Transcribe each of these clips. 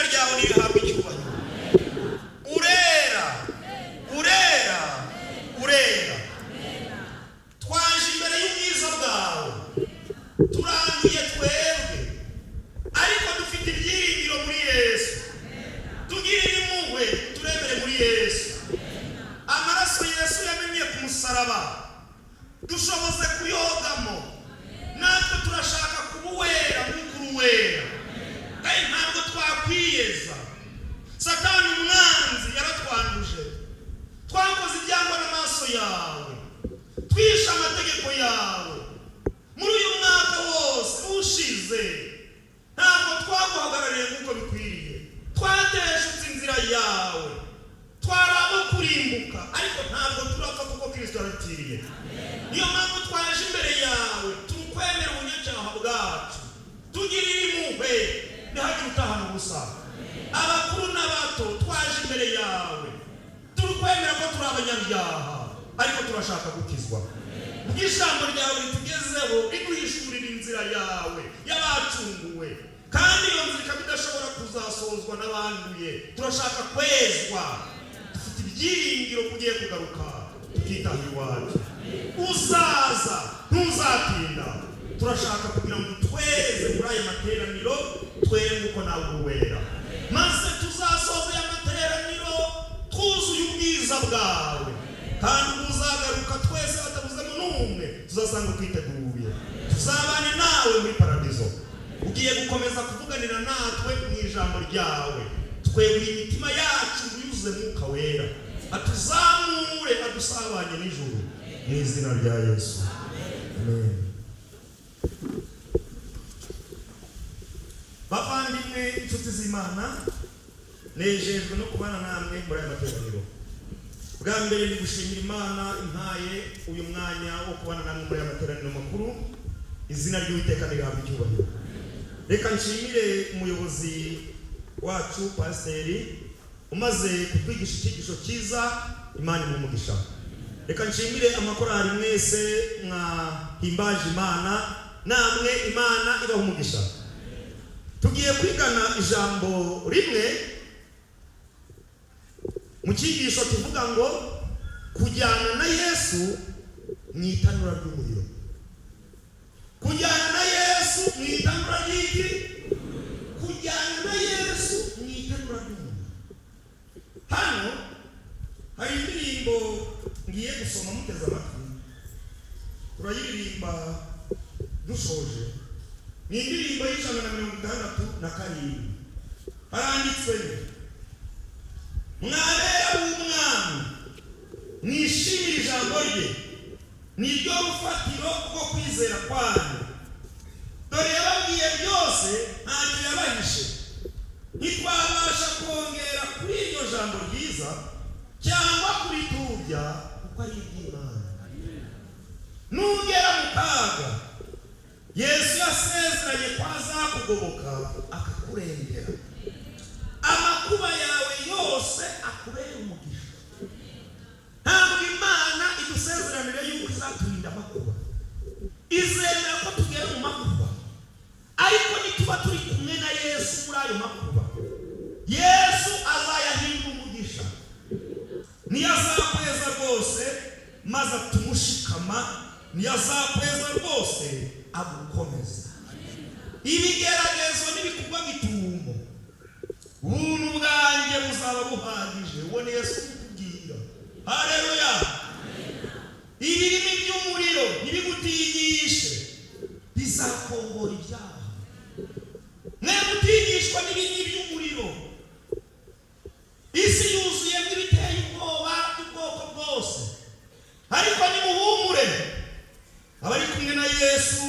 Ryawe nirihabwe icyubahiro. Urera, urera, urera. Twaje imbere y'ubwiza bwawe turangiye twebwe, ariko dufite ibyiringiro muri Yesu. Tugirire impuhwe, turemere muri Yesu. Amaraso Yesu yamennye ku musaraba, dushoboze kuyogamo. Natwe turashaka kuba uwera nk'uko uri uwera, kandi ntabwo twakwiyeza. Satani umwanzi yaratwanduje, twakoze ibyangwa n'amaso yawe, twishe amategeko yawe. Muri uyu mwaka wose ushize ntabwo twaguhagarariye nk'uko bikwiriye, twateshutse inzira yawe, twari abo kurimbuka, ariko ntabwo turapfa kuko Kirisito yaratiriye. Niyo mpamvu twaje imbere yawe, tukwemera ubunyacyaha bwacu. Tugirire impuhwe, ntihagire utahana ubusa. Abakuru n'abato twaje imbere yawe, turi kwemera ko turi abanyabyaha, ariko turashaka gukizwa. Ubwo ijambo ryawe ritugezeho, riduhishurira inzira yawe y'abacunguwe, kandi iyo nzira ikaba idashobora kuzasozwa n'abanduye. Turashaka kwezwa, dufite ibyiringiro ko ugiye kugaruka tukitaha iwacu. Uzaza ntuzatinda. Turashaka kugira ngo tweze muri aya materaniro, twere nk'uko nawe uwera, maze tuzasoza aya materaniro twuzuye ubwiza bwawe, kandi ubwo uzagaruka twese batabuzemo n'umwe tuzasanga twiteguye, tuzabane nawe muri paradizo. Ugiye gukomeza kuvuganira natwe mu ijambo ryawe. Tweguriye imitima yacu ngo uyuzuze Mwuka Wera, atuzamure, adusabanye n'ijuru, mu izina rya Yesu, amen. Bavandimwe, inshuti z'Imana, nejejwe no kubana namwe muri aya materaniro. Bwa mbere ni gushimira Imana impaye uyu mwanya wo kubana namwe muri aya materaniro makuru. Izina ry'Uwiteka rihabwa icyubahiro. Reka nshimire umuyobozi wacu, pasiteri umaze kutwigisha icyigisho cyiza. Imana imuhe umugisha. Reka nshimire amakorali mwese mwahimbaje Imana, namwe Imana ibaha umugisha. Tugiye kwigana ijambo rimwe mu cyigisho kivuga ngo kujyana na Yesu mu itanura ry'umuriro. Kujyana na Yesu mu itanura ry'iki? Kujyana na Yesu mu itanura ry'umuriro. Hano hari indirimbo ngiye gusoma muteze amatwi, turayiririmba dushoje. Ni indirimbo y'167. Haranditswe: "Mwabera b'Umwami, mwishimire ijambo rye, niryo rufatiro rwo kwizera kwanyu. Dore yababwiye byose, ntacyo yabahishe. Ntitwabasha kongera kuri iryo jambo ryiza cyangwa kuritubya, kuko ari iry'Imana." Nugera mu kaga, Yesu yasezeranye ko azakugoboka akakurengera, amakuba yawe yose akubera umugisha. Ntabwo Imana idusezeranira yuko izaturinda amakuba. Izemera ko tugera mu makuba, ariko nituba turi kumwe na Yesu muri ayo makuba, Yesu azayahindura umugisha. Niyo azakweza rwose maze atumushikama, niyo azakweza rwose agukomeza. Ibigeragezo nibikugwa gitumo, ubuntu bwanjye buzaba buhagije. Uwo ni Yesu ukubwira. Haleluya! Ibirimi by'umuriro ntibigutinyishe, bizakongora ibyaha. Mwe gutinyishwa n'ibirimi by'umuriro. Isi yuzuyemo ibiteye ubwoba by'ubwoko bwose, ariko nimuhumure, abari kumwe na Yesu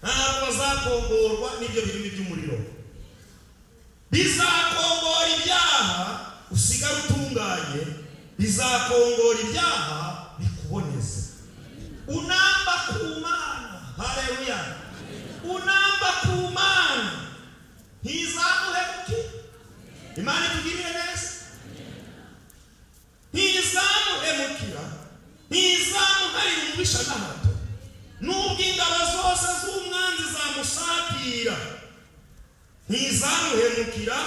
ntabwo bazakongorwa n'ibyo birimi by'umuriro. Bizakongora ibyaha usigare utunganye, bizakongora ibyaha bikuboneze. Unamba ku Mana. Haleluya! Unamba ku Mana, ntizamuhemuke. Imana itugirire neza. Ntizamuhemukira, ntizamuharira umubisha na hato. Nubwo ingabo zose z'umwanzi zamusatira, ntizamuhemukira.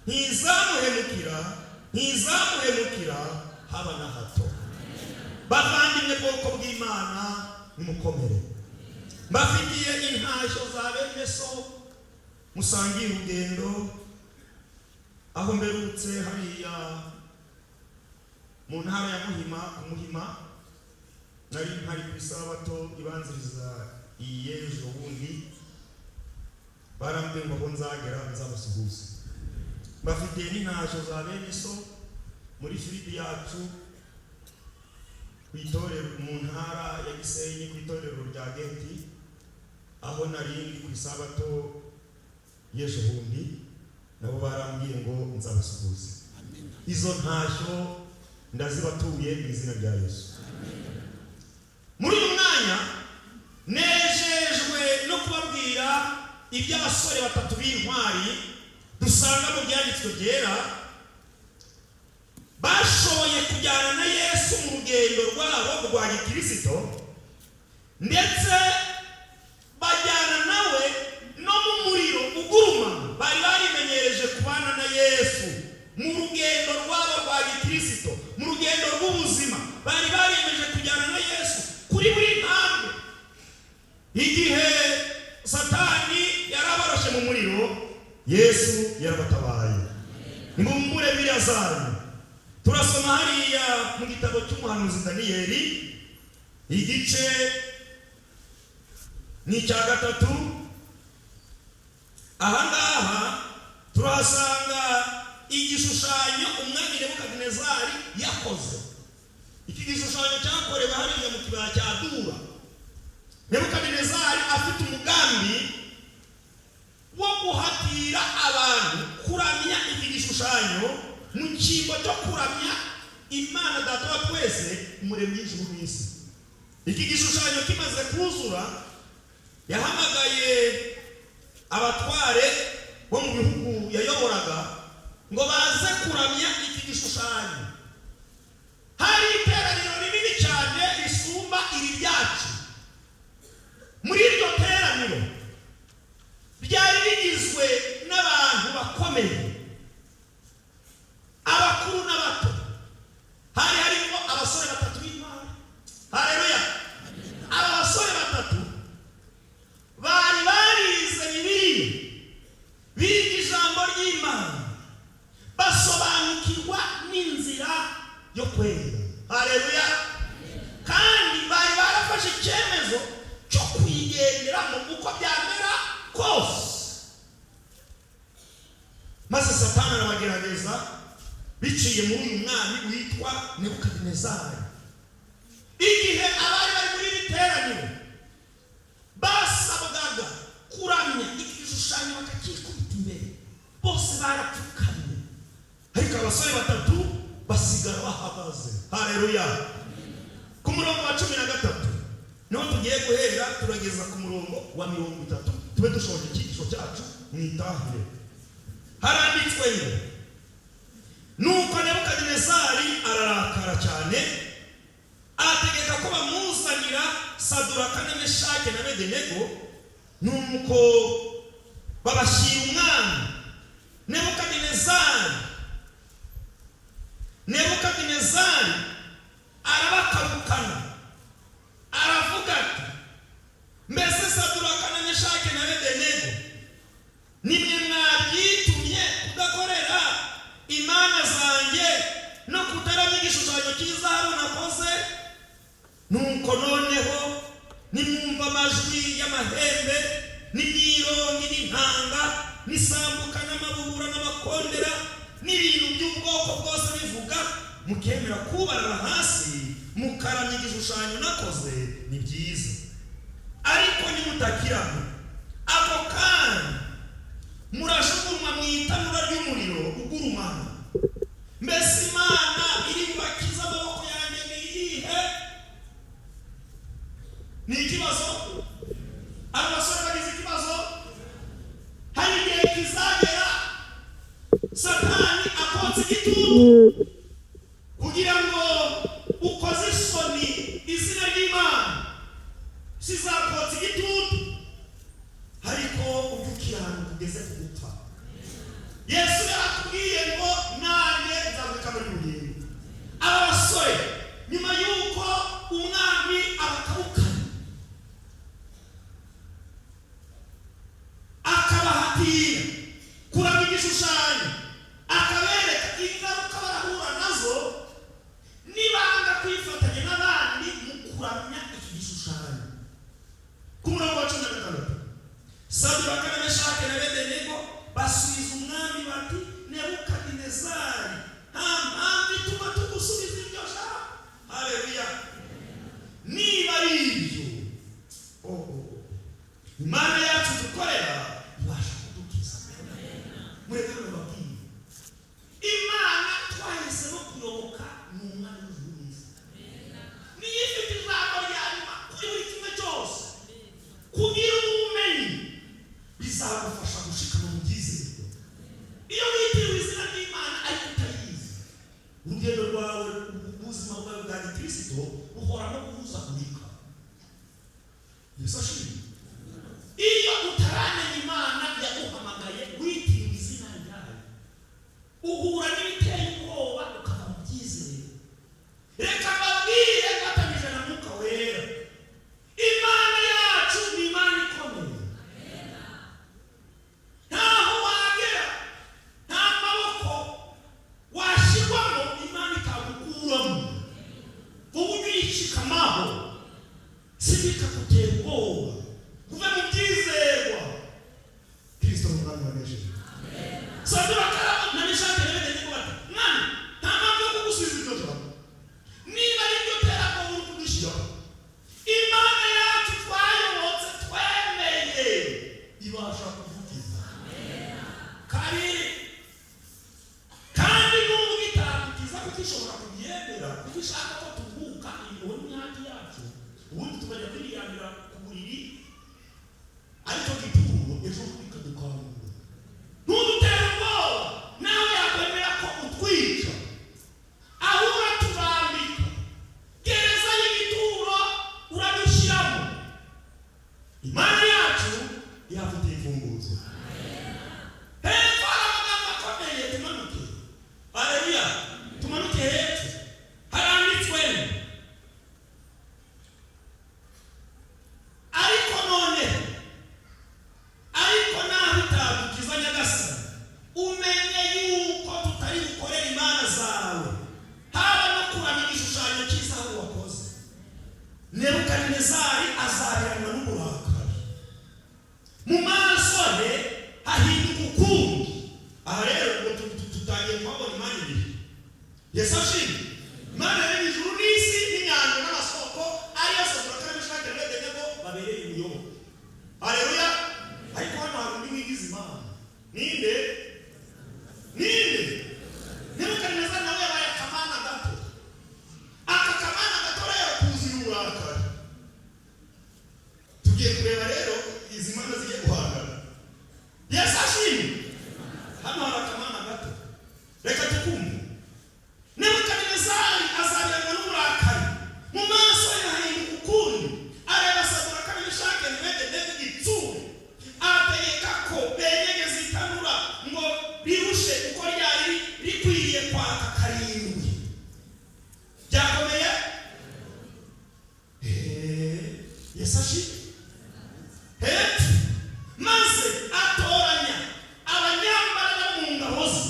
Ntizamuhemukira, ntizamuhemukira haba na hato. Bavandimwe, bwoko bw'Imana, nimukomere. Mbafitiye intashyo za bene so musangiye urugendo. Aho mberutse hariya mu ntara ya Muhima, ku Muhima, nari mpari ku isabato ibanziriza iyi y'ejo bundi. Barambwiye ngo aho nzagera nzabasuhuza. Mbafitiye n'intashyo za bene so muri field yacu ku itorero mu ntara ya Gisenyi, ku itorero rya Geti, aho nari ndi ku isabato y'ejo bundi. Nabo barambwiye ngo nzabasuhuze. Izo ntashyo ndazibatuye mu izina rya Yesu. Muri uyu mwanya nejejwe no kubabwira iby'abasore batatu b'intwari dusanga mu Byanditswe Byera, bashoboye kujyana na Yesu mu rugendo rwabo rwa gikirisito, ndetse bajyana nawe no mu muriro ugurumana. Bari barimenyereje kubana na Yesu mu rugendo rwabo rwa gikirisito, mu rugendo rw'ubuzima. Bari bariyemeje kujyana na Yesu kuri buri ntambwe. Igihe Satani yarabaroshe mu muriro, Yesu yarabatabaye. Nimubumbure Bibiliya zanyu, turasoma hariya mu gitabo cy'umuhanuzi Daniyeli, igice ni icya 3. Ahangaha turahasanga igishushanyo umwami Nebukadinezari yakoze. Iki gishushanyo cyakorewe hariya mu kibaya cya Dura. Nebukadinezari afite umugambi wo guhatira abantu kuramya iki gishushanyo mu cyimbo cyo kuramya Imana Data wa twese, Umuremyi w'ijuru n'isi. Iki gishushanyo kimaze kuzura, yahamagaye abatware bo mu bihugu yayoboraga ngo baze kuramya iki gishushanyo. Hari iteraniro rinini cyane risumba iri ryacu. Muri iryo teraniro ryari rigizwe n'abantu bakomeye, abakuru n'abato, hari harimo abasore batatu b'intwari. Haleluya! Aba basore batatu bari barize Bibiliya, biga ijambo ry'Imana, basobanukirwa n'inzira yo kwera. Haleluya! Kandi bari barafashe icyemezo cyo kuyigenderamo uko byamera kose. Maze Satani arabagerageza biciye muri uyu mwami witwa Nebukadinezari. Igihe abari bari muri iri teraniro basabwaga kuramya iki gishushanyo bakakikubita imbere, bose barapfukamye, ariko abasore batatu basigara bahagaze. Haleluya! Ku murongo wa 13 niho tugiye guhera, turageza ku murongo wa 30, tube dushoje icyigisho cyacu mwitahire. Haranditswe ngo: "Nuko Nebukadinezari ararakara cyane, ategeka ko bamuzanira Saduraka na Meshake na Bedenego. Nuko babashyira umwami Nebukadinezari. Nebukadinezari arabakabukana, aravuga ati: 'Mbese Saduraka na Meshake na Bedenego, nimwe mwabyitumye kudakorera imana zanjye no kutaramya igishushanyo cy'izahabu nakoze? Nuko noneho nimwumva amajwi y'amahembe n'imyirongi n'intanga n'isambuka n'amabubura n'amakondera n'ibintu by'ubwoko bwose bivuga, mukemera kubarara hasi mukaramya igishushanyo nakoze, ni byiza. Ariko nimutakiramya, ako kanya murajugunywa mu itanura ry'umuriro ugurumana. Mbese Imana iri bubakize amaboko yanjye ni iyihe?'" Ni ikibazo. Abo basore bagize ikibazo. Hari igihe kizagera Satani akotsa igitutu kugira ngo ukoze isoni izina ry'Imana. Sizakotsa igitutu, ariko ujye ukiranuka ugeze ku gupfa. Yesu yaratubwiye. Basore, nyuma y'uko umwami abakabukana akabahatira kuramya igishushanyo, akabereka ingaruka barahura nazo nibanga kwifatanya n'abandi mu kuramya iki gishushanyo. Ku murongo wa 16, Saduraka na Meshake na Abedenego basubiza umwami bati: "Nebukadinezari, nta mpamvu ituma tugusubiza iryo jambo." Haleluya! Niba ari ibyo, oh, Imana yacu dukorera ibasha kudukiza. Mureke bababwire, Imana twahisemo kuyoboka ni Umwami w'ijuru n'isi. Niyo ifite ijambo rya nyuma kuri buri kimwe cyose. Kugira ubumenyi bizagufasha gushikama mu byizerwa. Iyo witiriwe izina ry'Imana ariko utayizi, urugendo rwawe, ubuzima bwawe bwa gikirisito buhoramo guhuzagurika. Yesu ashimwe. Iyo utaramenya Imana yaguhamagaye, witiriwe izina ryayo, uhura n'ibiteye ubwoba ukava mu byizere. Reka mbabwire mfatanyije na Mwuka Wera, Imana yacu ni Imana ikomeye. Ntaho wagera, nta maboko washyirwamo Imana itagukuramo. Wowe ujye uyishikamaho, sibikagutera ubwoba, uve mu byizerwa. Kristo ni Umwami wanesheje. Saduraka na Meshaki na Abedenego bati: "Mwami, nta mpamvu yo kugusubiza iryo jambo. Niba ari ryo terabwoba uri kudushyiraho, Imana yacu twayobotse, twemeye, ibasha kuvugiza kabiri. Kandi nubwo itadukiza, kuko ishobora kubyemera, kuko ishaka ko turuhuka imiruho n'imihati yacu, ubundi tukajya kwiriyamira ku buriri, aricyo gituro, ejo ikadukangura. Ntudutere ubwoba. Nawe yakwemera ko utwica, aho uraturambika, gereza y'igituro uradushyiramo, Imana yacu ihafite imfunguzo." Hepfo hari amagambo akomeye. Tumanuke. Haleluya! Tumanuke hepfo, haranditswe: "Ariko none, ariko naho itadukiza, nyagasani, umenye yuko tutari bukorere imana zawe, haba no kuramya igishushanyo cy'izahabu wakoze." Nebukadinezari azabiranwa n'uburakari, mu maso he hahinduka ukundi. Aha rero ubwo tutangiye kuhabona imana ibiri. Yesu ashimwe. Imana yaremye ijuru n'isi n'inyanja n'amasoko, ariyo Saduraka na Meshaki na Abedenego babereye umuyoboke. Haleluya! Ariko hano hari undi wigize Imana. Ninde? Ninde? Nebukadinezari nawe yabaye akamana gato. Aka kamana gato rero kuzuye uburakari. Tugiye kureba rero izi mana zigiye guhangana. Yesu ashimwe. Hano hari akamana gato, reka tukumve. Nebukadinezari azabiranwa n'uburakari, mu maso ye hahinduka ukundi. Areba Saduraka na Meshaki na Abedenego igitsure, ategeka ko benyegeza itanura ngo rirushe uko ryari rikwiriye kwaka karindwi. Byakomeye. Yesu ashimwe. Hepfo: "Maze atoranya abanyambaraga mu ngabo ze,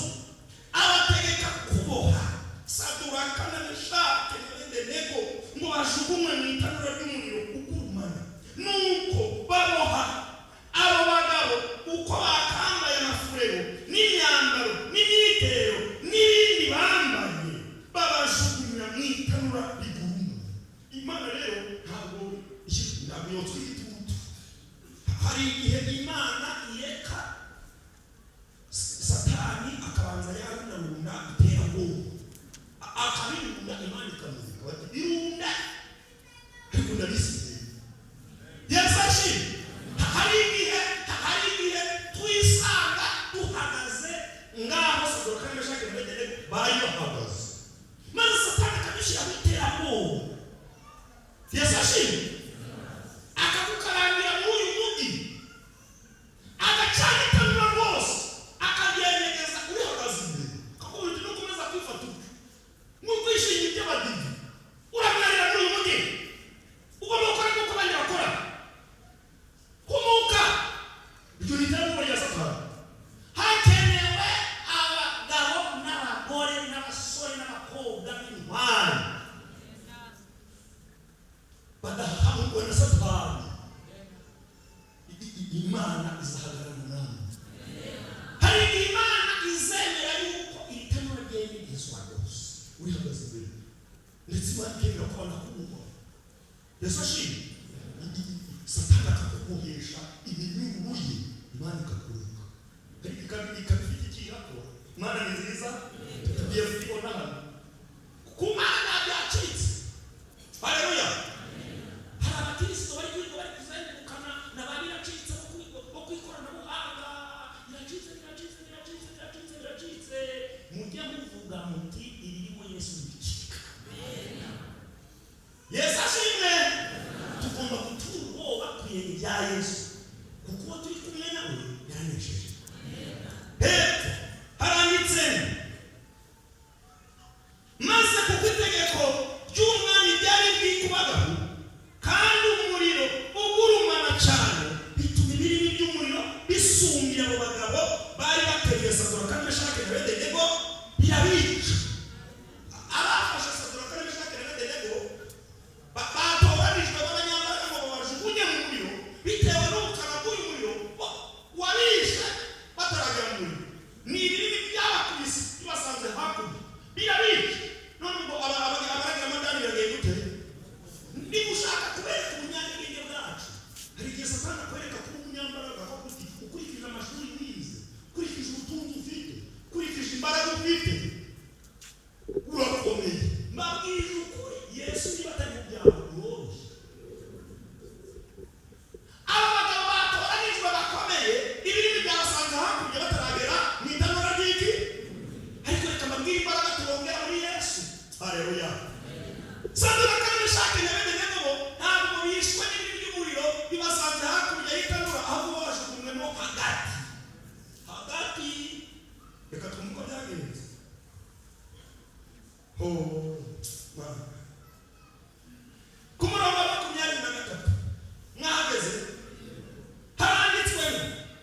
abategeka kuboha Saduraka na Meshaki na Abedenego ngo bajugunywe mu itanura ry'umuriro ugurumana. Nuko baboha abo bagabo uko bakambaye, amafurero n'imyambaro n'imyitero n'ibindi bambaye, babajugunya mu itanura rigurumana." Imana rero ntabwo yotswa igitutu. Hari igihe Imana ireka Satani akabanza yarundarunda iterabwoba, akabirunda, Imana ikamureka, bati: "Birunda, ariko ndabisize." Yesu ashimwe. Hari igihe twisanga duhagaze ngaho Saduraka na Meshaki na Abedenego bari bahagaze, maze Satani akadushyiraho iterabwoba. Yesu ashimwe. Akagukarangira muri uyu mujyi, agacana itanura rwose, akaryenyegeza urihagaze imbere, akakubwira uti: "Nukomeza kwifata utyo nk'ukwishinga iby'abadive." Ndetse Imana ikemera ko banakuboha. Yesu ashimwe. Satani akakubohesha iminyururu ye, Imana ikakureka, ariko ikaba ifite icyo ihakora. Imana ni nziza. Tugiye kukibona hano ku Mana byacitse. Haleluya! Hari abakristo bari kwiga, bari kuzengurukana na ba biracitse bo ku ikoranabuhanga. Biracitse, biracitse, biracitse, biracitse, biracitse. Mujye muvuga muti: "Ibirimo Yesu ntibicika." Yesu ashimwe. Tugomba gutura ubwoba ku birenge bya Yesu, kuko uwo turi kumwe nawe yaranesheje. Hepfo haranditse: "Maze kuko itegeko ry'umwami ryari ryikubagahu, kandi umuriro ugurumana cyane, bituma ibirimi by'umuriro bisumbira abo bagabo bari bateruye Saduraka na Meshaki na Abedenego, birabica." Abafashe Saduraka na Meshaki na Abedenego batoranijwe b'abanyambaraga ngo babajugunye mu muriro, bitewe n'ubukana bw'uyu muriro wabishe bataragera mu muriro. Ni ibirimi byabakubise bibasanze hakurya, birabica. None ubwo abaragira amadani biragiye gute? Niba ushaka kubereka ubunyabwenge bwacu, hari igihe Satani akwereka kuba umunyambaraga, ko kuti ukurikije amashuri wize, ukurikije ubutunzi ufite, ukurikije imbaraga ufite, urakomeye. Mbabwije ukuri, Yesu niba atari mu byago uroroshye. Aba bagabo batoranijwe bakomeye, ibirimi byabasanze hakurya bataragera mu itanura ry'iki. Ariko reka mbabwire imbaraga turongera muri Yesu. Haleluya! Saduraka na Meshaki na Abedenego ntabwo bishwe n'ibirimi by'umuriro bibasanze hakurya y'itanura, ahubwo bajugunywemo hagati hagati. Reka twumve uko byagenze. Oh, Mana. Ku murongo wa 23 mwahageze? Haranditswe: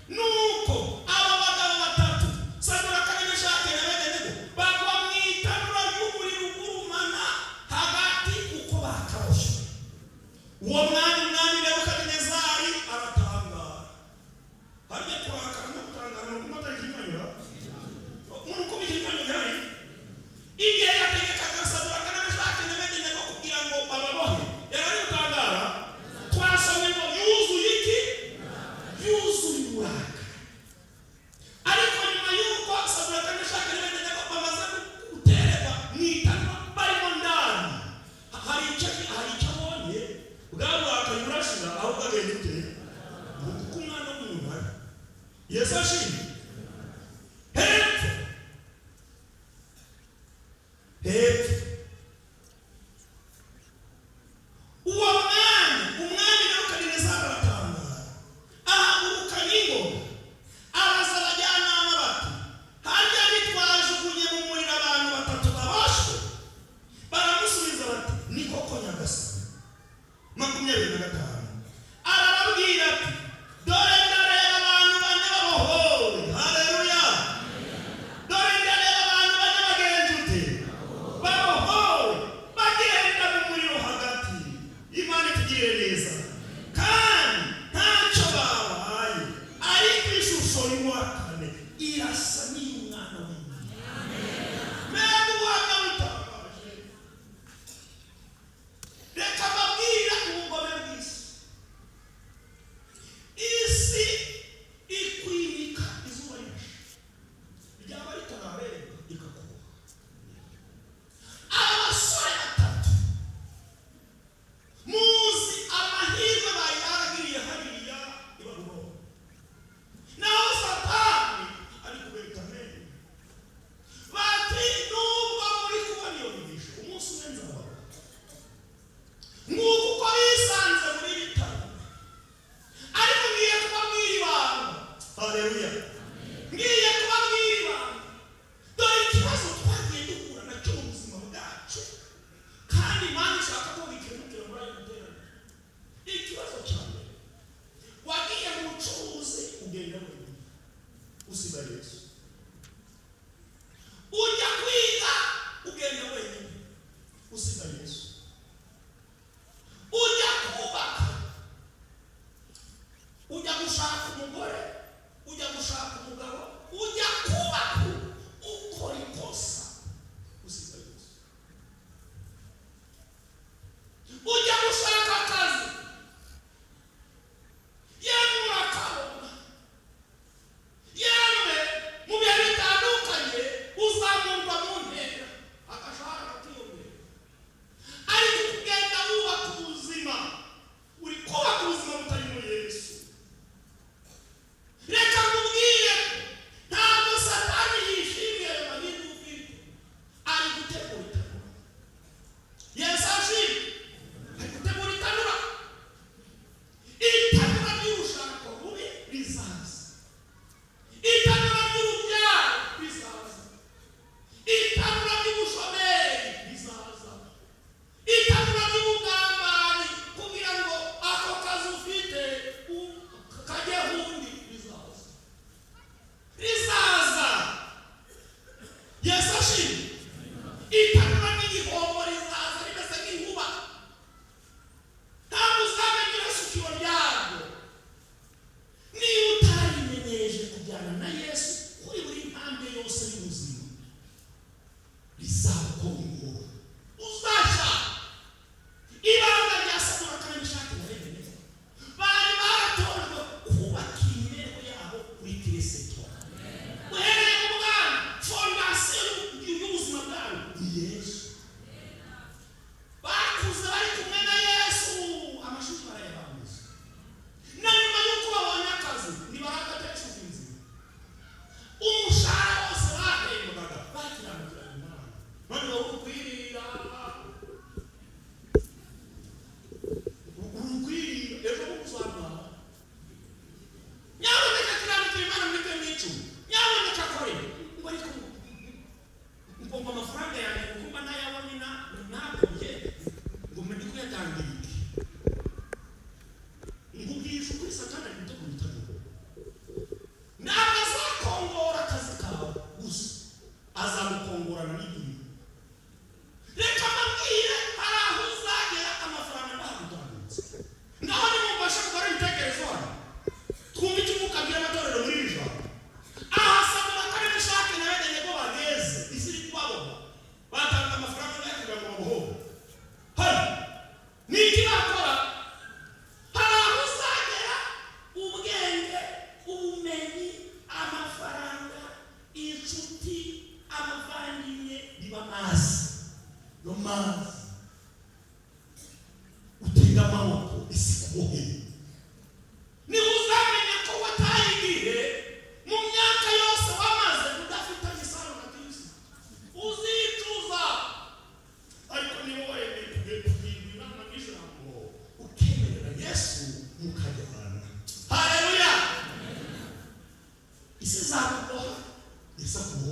"Nuko aba bagabo batatu, Saduraka na Meshaki na Abedenego, bagwa mu itanura ry'umuriro ugurumana hagati uko bakaboshywe. Uwo mwanya umwami Nebukadinezari aratangara." Harya kurakara no gutangara ni uko atari ikinyanyura, umuntu ukoma ikinyanyura gihari. Igihe yategekaga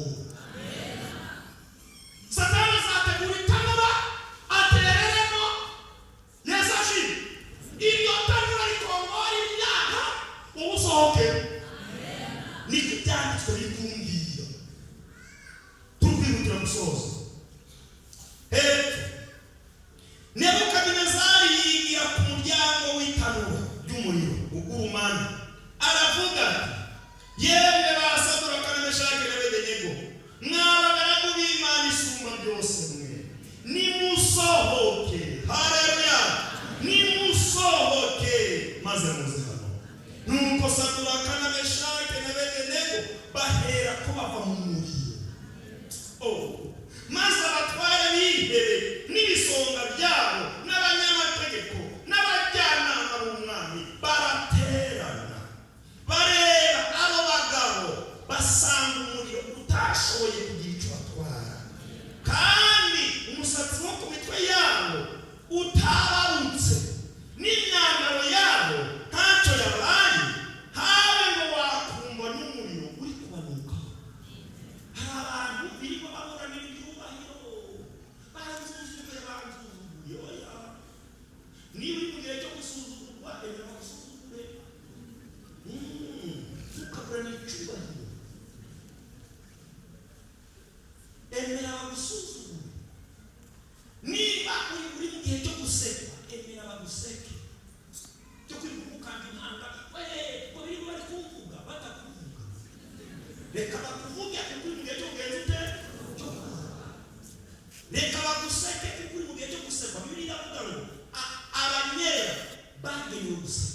Izakubohora. Satani azategura itanura atereremo. Yesu ashimwe. Iryo tanura rikongora imyaka, wowe usohoke. Niko ibyanditswe biri kumbwira. Turi kwihutira gusoza. Hepfo, Nebukadinezari yigira ku muryango w'itanura ry'umuriro ugurumana, aravuga ati: "Yemwe ba Saduraka na Meshaki na Abedenego, mwa bagaragu b'Imana isumba byose mwe, nimusohoke! Haleluya! Nimusohoke maze muze hano." Nuko Saduraka na Meshaki na Abedenego bahera ko bava mu muriro. Oh. Maze abatware b'intebe n'ibisonga byabo n'abanyamategeko n'abajyanama b'umwami baraterana, bareba abo bagabo, basanga umuriro utashoboye kugira icyo batwara, kandi umusatsi wo ku mitwe yabo utabarutse, n'imyambaro yabo ntacyo yabaye, habe ngo wakumva n'umuriro uri kubanukaho. Hari abantu birirwa baburanira ibyubahiro: "Bansuzuguye, bansuzuguye." Oya, niba uri mu gihe cyo gusuzugurwa, emera bagusuzugure. Ntukaburanire icyubahiro, emera bagusuzugure. Niba uri mu gihe cyo gusekwa, emera baguseke. Cyo kwirirwa ukanda impanga we ngo birirwa bari kumvuga, batakuvuga. Reka bakuvuge kuko uri mu gihe cyo kugenza ute? Cyo kuvuga. Reka baguseke kuko uri mu gihe cyo gusekwa. Bibiliya iravuga ngo abanyera bagenewe guseka.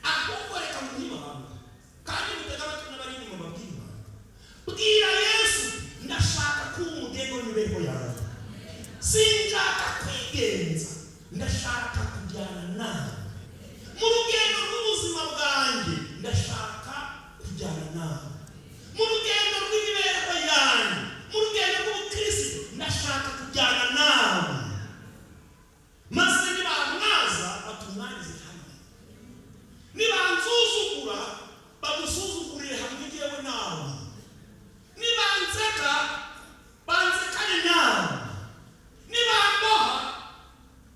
Ahubwo reka muhe ibanga, kandi mutege amatwi n'abari inyuma, babwire ibanga. Bwira Yesu: "Ndashaka kuba umugenga w'imibereho yawe. Sinshaka kwigenza, ndashaka kujyana nawe mu rugendo rw'ubuzima bwanjye. Ndashaka kujyana nawe mu rugendo rw'imibereho yanjye, mu rugendo rw'ubukirisitu. Ndashaka kujyana nawe." Maze nibamwaza batumwarize hamwe, nibansuzugura bagusuzugurire hamwe jyewe nawe, nibanseka bansekane nawe, nibamboha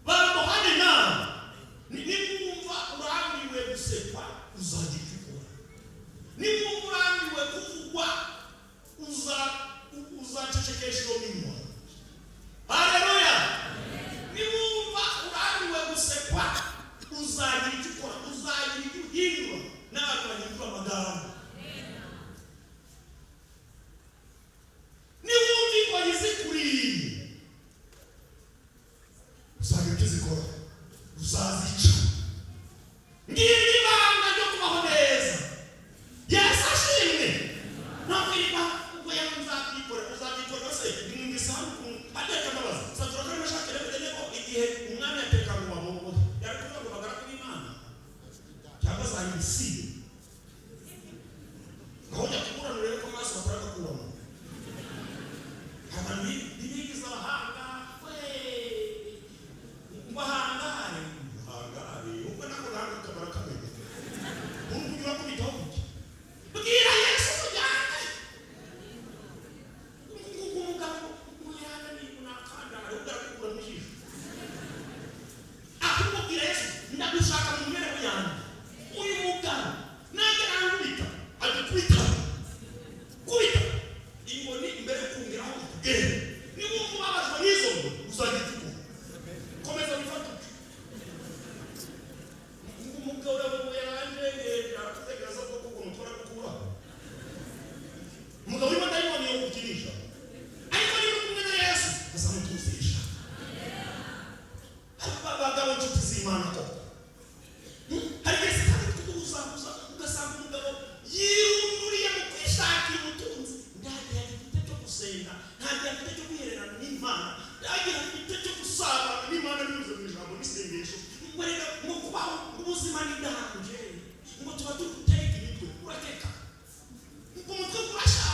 bambohane nawe. Niwumva urambiwe gusekwa, uzagira icyo ukora. Niwumva urambiwe kuvugwa, uzacecekesha iyo minwa. Haleluya! Niwumva urambiwe gusekwa, uzagira icyo ukora, uzagira icyo uhindura, n'abantu bahindura amagambo. Niwumva ingoyi zikuriye, uzagira icyo uzikora, uzazica. Ngiri ibanga ryo kubaho neza. Yesu ashimwe. Ntabwirirwa ubwo yawe nzabyikorera. Uzabyikorera se? Ni mu gisambu ateka amabaza. Satura kandi bashaka rero ko igihe umwami yateka ngo babobohe, yari kuvuga ngo bagaragu b'Imana cyangwa za ibisibe. Aho njya kuburana urebe ko amaso bakora agakuramo. Abantu bigize abahanga we ngo ahangare hangare, ubwo nako gahanga kabara kamenya urugu urakubitaho gutya. Bwira Yesu mujyane. Umugabo ngo yananiye unakandara, ubwo arakukura mu jisho. Ahubwo bwira Yesu: "Ndagushaka mu mibereho yanjye. Uyu mugabo nanjye arankubita, agikubita kubita inkoni imbere yo kongeraho ikugenda." Niba wumva ubabajwe n'izo ngo uzagira icyo ukora, komeza wifate utyo. Umugabo uramuye yaranjengeje, arakutekereza ko ukuntu utwara gukuraho umugabo urimo dayimoni yo gukinisha. Ariko niba uri kumwe na Yesu, azamutuzisha. Abagabo, inshuti z'Imana koko, hari igihe Satani kuduhuzahuza, ugasanga umugabo yirunduriye mu kwishakira ubutunzi, nta gihe agifite cyo gusenga, nta gihe afite cyo kwihererana n'Imana, nta gihe afite cyo gusabana n'Imana binyuze mu ijambo n'isengesho. Ngo reka ngo kubaho ubuzima ni danger, ngo tuba turi guteka imitwe. Urateka ngo umutwe kurasha,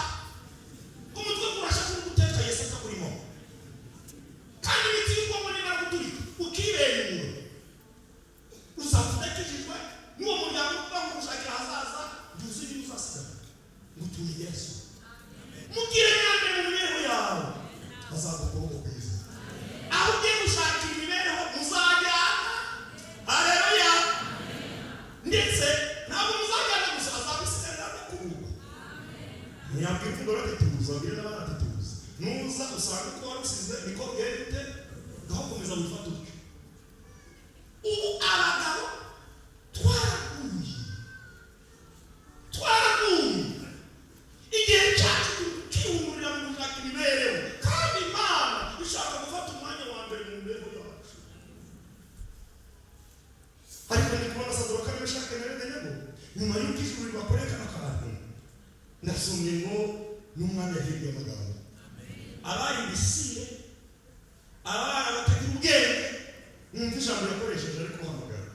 umutwe kurasha kuri guteka, Yesu atakurimo. Kandi imiti y'ubwonko nimara guturika ukibenura, uzapfa udakijijwe n'uwo muryango uvuga ngo gushakira ahazaza, ntuzi niba uzasigara ngo utuye Yesu. Tuza mbwira n'abana ati tuza. Nuza usanga uko warusize niko bwete, ngaho komeza wifate utyo. Ubu abagabo twaraguye, twaraguye. Igihe cyacu tukihumurira mu gushaka imibereho, kandi Imana ishaka gufata umwanya wa mbere mu mibereho yacu. Ariko ndi kubona Saduraka na Meshaki na Abedenego nyuma y'uko ijuru ribakoreye kano kantu, ndasomye ngo n'umwami yahinduye amagambo. Abari ibisire, abana batagira ubwenge, mwumva ijambo yakoresheje ari kubahamagara.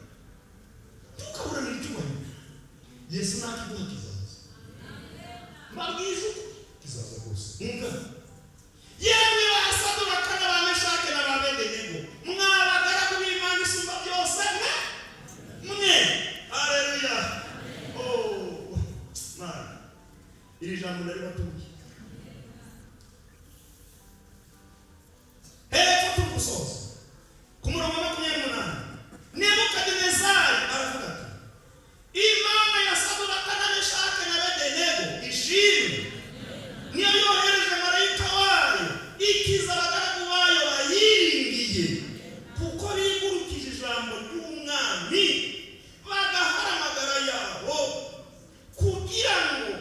Tukaburanira icyubahiro. Yesu nakiguha kizaza. Mbabwije uko kizaza rwose. Mwumve. Yemwe ba Saduraka na ba Meshaki na ba Abedenego, mwabagaragu b'Imana isumba byose mwe mwe. Haleluya. Oh, man. Iri jambo naribatuye. Hepfo turi gusoza ku murongo wa 28, Nebukadinezari aravuga ati: Imana ya Saduraka na Meshaki na Abedenego ishimwe, niyo yohereje marayika wayo ikiza abagaragu bayo bayiringiye, kuko bigurukije ijambo ry'umwami bagahara amagara yabo, kugira ngo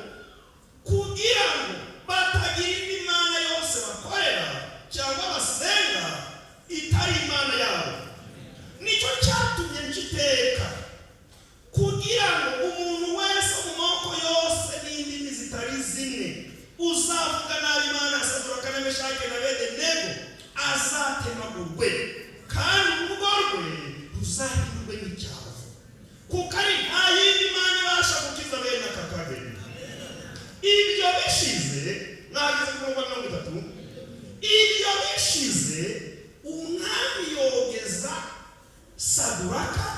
batagira indi mana yose bakorera cyangwa basenga itari Imana yabo. Nicyo cyatumye nshiteka, kugira ngo umuntu wese mu moko yose n'indimi zitari zimwe uzavuga nabi Imana ya Saduraka na Meshaki na Abedenego azatemagurwe, kandi urugo rwe ruzahindurwe n'icyavu, kuko ari nta yindi Mana ibasha gukiza bene aka kageni. Ibyo bishize, mwageze ku murongo wa 30. Ibyo bishize, umwami yogeza Saduraka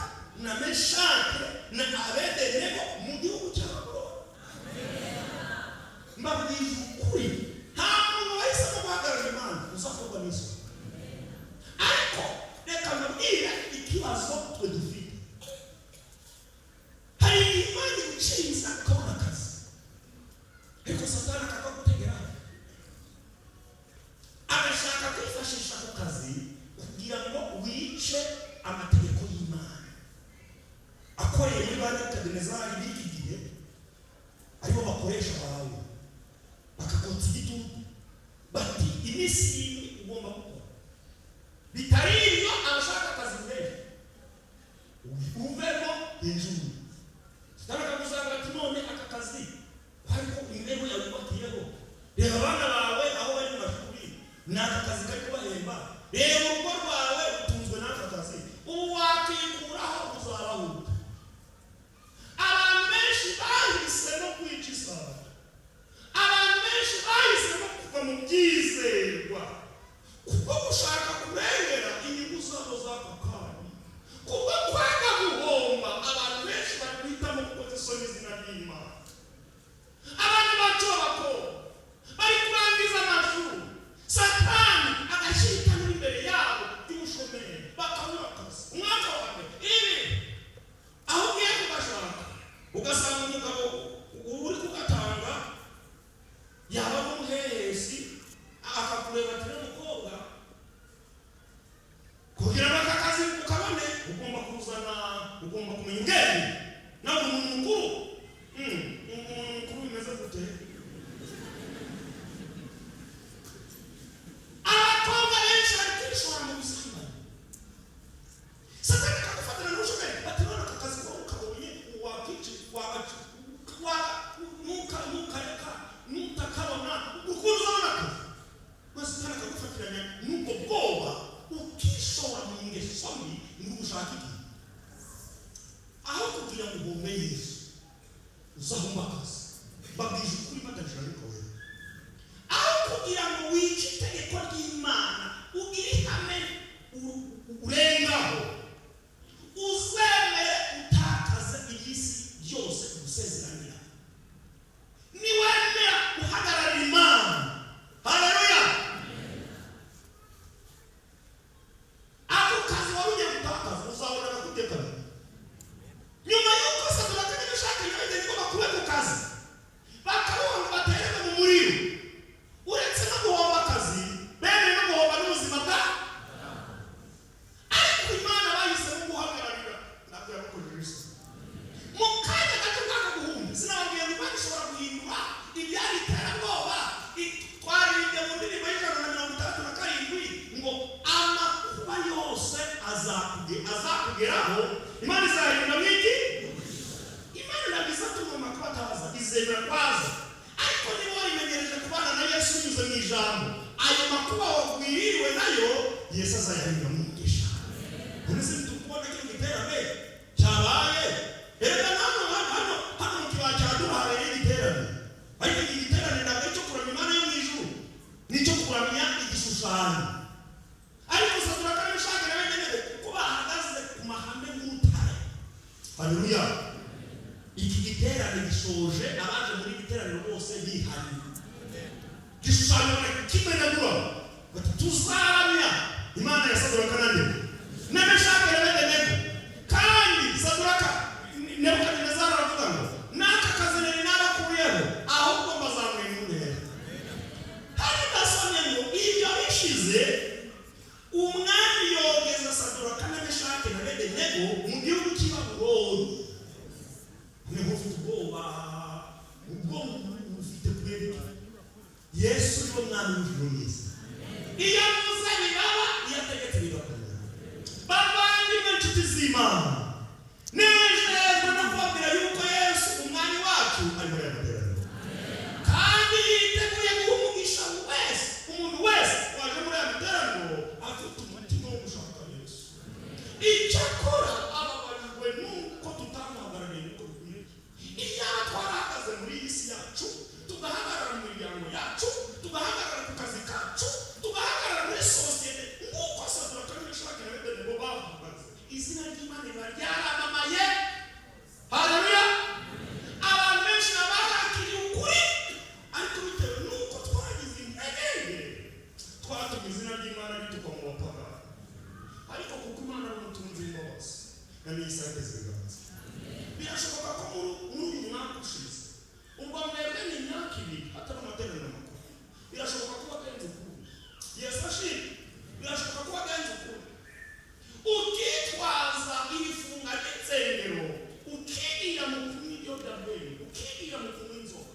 na Meshaki na Abedenego mu gihugu cya Babuloni. Mbabwije ukuri, nta muntu wahisemo guhagarara Imana uzakorwa n'isoni. Ariko reka mbabwire ikibazo twe dufite. Hari igihe Imana iguciriza ukabona akazi, ariko Satani akakagutegeraho, agashaka kwifashisha ako kazi kugira ngo wice amategeko y'Imana. Akoreye muri ba Nebukadinezari b'iki gihe, aribo bakoresha bawe, bakakotsa igitutu bati iminsi irindwi ugomba gukora, bitari ibyo abashaka akazi benshi uvemo hejuru. Satani akagusanga ati none aka kazi ariko imibereho yawe yubakiyeho, reba abana bawe aho bari mu mashuri, ni aka kazi kari kubahemba, reba urugo rwawe utunzwe n'aka kazi, ubu wakikuraho uzabahuta. Abantu benshi bahisemo kwica isabato, abantu benshi bahisemo kuva mu byizerwa kubwo gushaka kurengera inyungu zabo z'ako kanya, kubwo kwanga guhomba. Abantu benshi bari guhitamo gukoza isoni izina ry'Imana. Abantu bato bakobwa bari kurangiza amashuri, Satani agashyira itanura imbere yabo y'ubushomeri, bakabura akazi umwaka wa mbere. Ibi aho ugiye kugashaka ugasanga umugabo uri kugatanga yaba ari umuhehesi, akakureba ati n'umukobwa, kugira ngo aka kazi ukabone ugomba kuzana, ugomba kumenya ubwenge, nawe umuntu mukuru. Umuntu mukuru bimeze gute? Abakobwa benshi bari kwishora mu busambanyi. Satani akagufatana n'ubushomeri bati none aka kazi ko ukabonye wakici wagaci nukareka nutakabona ukuntu uzabona akazi. Maze Satani akagufatiranya n'ubwo bwoba, ukishora mu ngeso mbi ngo ushake igihe, aho kugira ngo uhombe Yesu uzahomba akazi. Mbabwije ukuri batajira ariko wewe, aho kugira ngo wice itegeko ry'Imana ugire ihame urengaho, uzemere utakaze iby'isi byose ugusezeranira. Niwemera guhagararira Imana, haleluya, ako kazi wari ugiye gutakaza uzabona akakubye kabiri. Nyuma y'uko Saduraka na Meshaki na Abedenego bakuwe ku kazi, bakaboha ngo batererwe mu muriro, Binyuze mu ijambo, ayo makuba wagwiririwe nayo Yesu azayahindura mu mugisha. None se tukubona kino giterane cyabaye? Erega hano hano hano mu kibaya cya Dura habereye igiterane, ariko iki giterane ntabwo ari icyo kuramya Imana yo mu ijuru, ni icyo kuramya igishushanyo. Ariko Saduraka na Meshaki na Abedenego, kuko bahagaze ku mahame nk'urutare, haleluya, iki giterane gishoje abaje muri iri teraniro bose bihariye igishushanyo, barakimenagura, bati: "Tuzaramya Imana ya Saduraka na Nego na Meshaki na Abedenego." Kandi Saduraka, Nebukadinezari aravuga ngo: "N'aka kazi nari narakuyeho, ahubwo mbazamuye mu ntera." Hano ndasomye ngo ibyo bishize, umwami yogeza Saduraka na Meshaki na Abedenego mu gihugu cy'i Babuloni. Noneho ufite ubwoba, ubwoba ufite kubera iki? Yesu niwe mwami w'ijuru n'isi. Iyo avuze biraba, iyo ategetse bigakomera. Bavandimwe, inshuti z'Imana, nejejwe no kubabwira yuko Yesu umwami wacu ari muri aya materaniro, kandi yiteguye guha umugisha wese, umuntu wese waje muri aya materaniro afite umutima wo gushaka Yesu. Icyakora ababajwe nuko tutamuhagarariye uko bikwiriye. Iyaba twarahagaze muri iyi si yacu, tugahagarara mu miryango yacu, tugahagarara ku kazi kacu, tugahagarara muri sosiyete nk'uko Saduraka na Meshaki na Abedenego bahagaze, izina ry'Imana riba ryaramamaye. Haleluya! Abantu benshi baba barakiriye ukuri, ariko bitewe n'uko twagize intege nke, twatumye izina ry'Imana ritukwa mu bapagani. Ariko kuko Imana ari umutunzi w'imbabazi, na n'iyisateze ibiganza, birashoboka ko muri uyu mwaka ushize, ubwo mwebwe ni imyaka 2 hatari amateraniro makuru, birashoboka ko wagenze ukundi. Yesu ashimwe! Birashoboka ko wagenze ukundi, ukitwaza ibifunga by'insengero, ukigira mu kunywa ibiyobyabwenge, ukigira mu kunywa inzoga.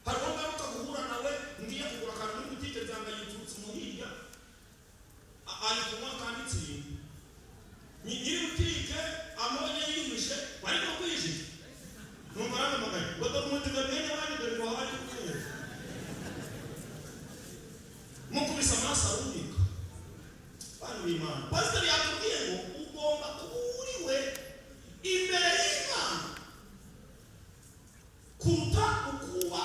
Hari uwo mperuka guhura nawe, ngiye kugura akantu muri butike, nsanga yiturutse mu hirya, ari kunywa akanditse. Nyiri butike amubonye yihishe, ariko kwijije, numva arampamagaye ngo: "Dore umudive mwene wanyu, dore ngo ari kumwereka." Mukubise amaso arumvika. Bana b'Imana, pasiteri yatubwiye ngo ugomba kuba uriwe imbere y'Imana kuruta ukuba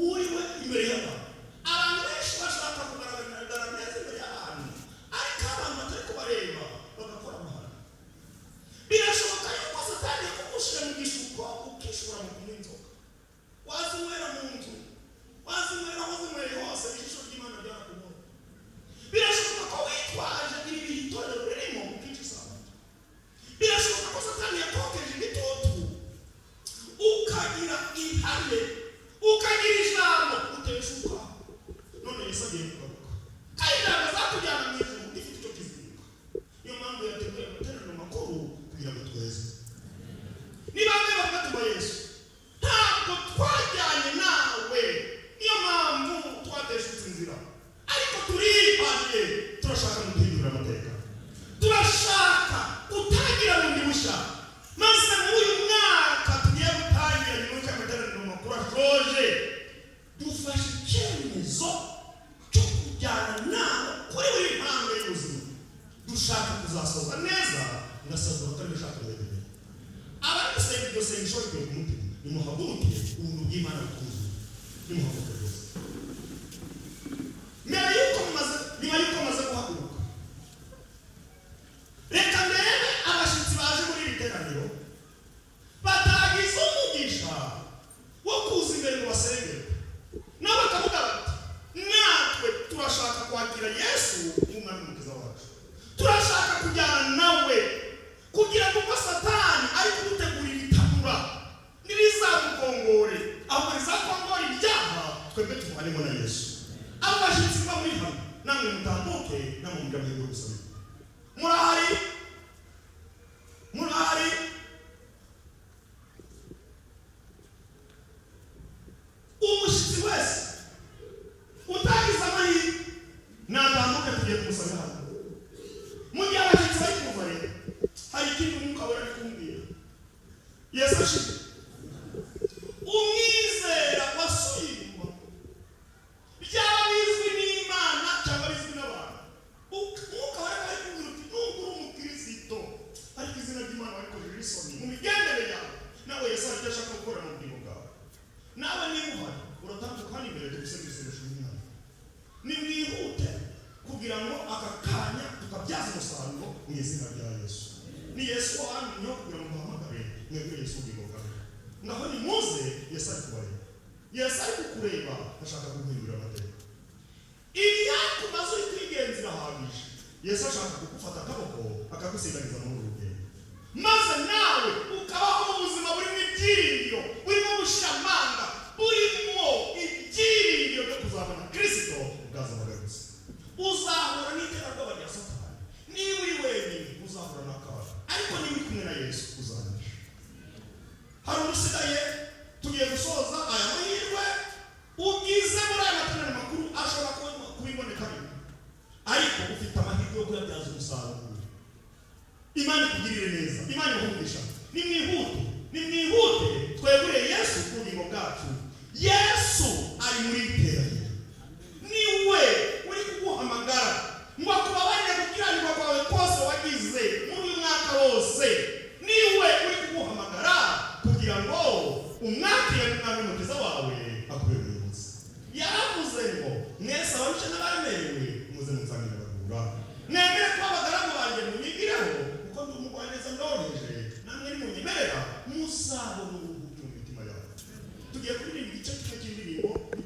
uriwe imbere y'abantu. Abantu benshi bashaka kugaragara neza imbere y'abantu, ariko abantu batari kubareba bagakora amahano. Birashoboka yuko Satani yakugushyira mu gishuko, ukishora mu kunywa inzoga. Wazinywera mu nzu, wazinywera aho zinyweye hose, ijisho ry'Imana ryarakubonye. Birashoboka ko witwaje ibi bihe itorero ririmo, ukica isabato. Birashoboka ko Satani yakokeje igitutu, ukagira ihame, ukagira ijambo uteshuka. None Yesu agiye kugaruka, kandi ntabwo azakujyana mu ijuru ugifite icyo kizinga. Niyo mpamvu yateguye amateraniro makuru kugira ngo tweze. Niba bamwe bavuga tuba: "Yesu, ntabwo twajyanye nawe, niyo mpamvu twateshutse inzira, ariko turihariye, turashaka guhindura amateka, turashaka gutangira bundi bushya, maze muri uyu mwaka tugiye gutangira nyuma y'uko amateraniro makuru ashoje, dufashe icyemezo cyo kujyana nawe kuri buri ntambwe y'ubuzima, dushaka kuzasoza neza." Ndasabwa ko ndashaka kurebera abari gusenga iryo sengesho rikwiye ku mutima. Nimuhaguruke, ubuntu bw'Imana butwuzuye. Nimuhaguruke rwose. Mbere y'uko mumaze, nyuma y'uko mumaze guhaguruka, reka ndebe abashyitsi baje muri iri teraniro batagize umugisha wo kuza imbere ngo basengere, nabo bakavuga bati: "Natwe turashaka kwakira Yesu nk'umwami mukiza wacu, turashaka kujyana nawe, kugira ngo ubwo Satani ari kudutegurira itanura ntirizamukongore, ahubwo rizakongora ibyaha, twebwe tuvanemo na Yesu." Abo bashyitsi muba muri hano, namwe mutambuke, namwe mujya amahirwe gusabirwa. Murahari? Murahari? Umushyitsi wese utagize amahirwe natambuke, tugiye kumusabira hano. Mu gihe abashyitsi bari kuva rero, hari ikindi Umwuka Wera ari kumbwira. Yesu ashimwe! Umwizera wasuye uhari uratambuka hano imbere, tugusenge isengesho ry'Umwana. Nimwihute kugira ngo aka kanya tukabyaza umusaruro mu izina rya Yesu. Ni Yesu wanyu kugira ngo muhamagare mwebwe Yesu ubugingo bwawe. Ngaho nimuze, Yesu ari kubareba, Yesu ari kukureba, ashaka kuguhindurira amateka. Ibyakumaze uri kwigenza irahagije. Yesu ashaka kugufata akaboko akagusindagiza muri uru rugendo, maze nawe ukabaho mu buzima burimo ibyiringiro, burimo gushiramanga, burimo ibyiringiro byo kuzabona Kirisito ubwaza agarutse. Uzahura n'iterabwoba rya Satani. Niba uri wenyine uzahura n'akaga, ariko niba uri kumwe na Yesu uzanesha. Hari usigaye? Tugiye gusoza. Aya mahirwe ugize muri aya materaniro makuru ashobora kuba iboneka rimwe, ariko ufite amahirwe yo kuyabyaza umusaruro. Imana ikugirire neza, Imana iguhe. Nimwihute, nimwihute, tweguriye Yesu ku bugingo bwacu. Yesu ari muri iteraniro, niwe uri kuguhamagara ngo akubabarire gukiranirwa kwawe kose wagize muri uyu mwaka wose. Niwe uri kuguhamagara kugira ngo umwakire nk'Umwami n'Umukiza wawe, akubere umuyobozi. Yaravuze ngo: "Mwese abarushye n'abaremerewe, muze munsange ndabaruhura. Mwemere kuba abagaragu banjye, munyigireho, kuko ndi umugwaneza ndoroheje. Namwe nimunyemerera muzabona uburuhukiro mu mitima yawe." Tugiye kuririmba igice kimwe cy'indirimbo.